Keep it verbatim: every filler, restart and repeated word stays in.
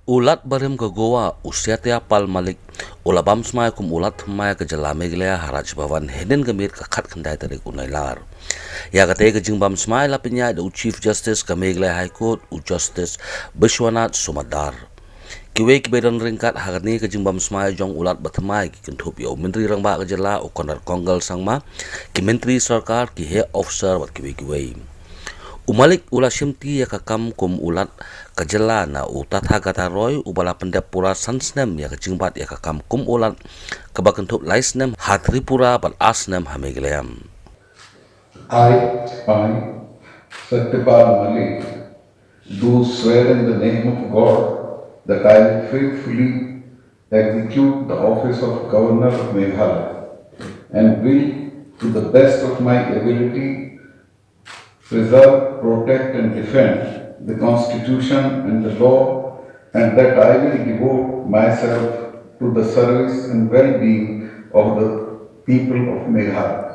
U Lat barim ka Goa, u Satya Pal Malik, u la bam smai kum u Lat thymmai ka jylla Meghalaya ha Raj Bhavan hynnin ka miet ka khatkhyndai tarik u Nailar. Ïa katei ka jingbam smai la pynïaid da u Chief Justice ka Meghalaya High Court, u Justice Bishwanath Sumaddar. Kiwei kiba don ryngkat ha kane ka jingbam smai jong u Lat bathymmai ki kynthup ïa u Myntri Rangbah ka jylla, u Conrad Kongkal Sangma, ki Myntri Sorkar, ki heh officer bad kiwei kiwei. U Malik u la shimti ïa ka kam kum u Lat ka jylla na u Tathagata Roy, uba la pyndep pura san snem ïa ka jingbat ïa ka kam kum u Lat, kaba kynthup lai snem ha Tripura bad ar snem ha Meghalaya. I, I, Satyapal Malik, do swear in the name of God that I will faithfully execute the office of Governor of Meghalaya and will, to the best of my ability, preserve, protect and defend the Constitution and the law, and that I will devote myself to the service and well-being of the people of Meghalaya.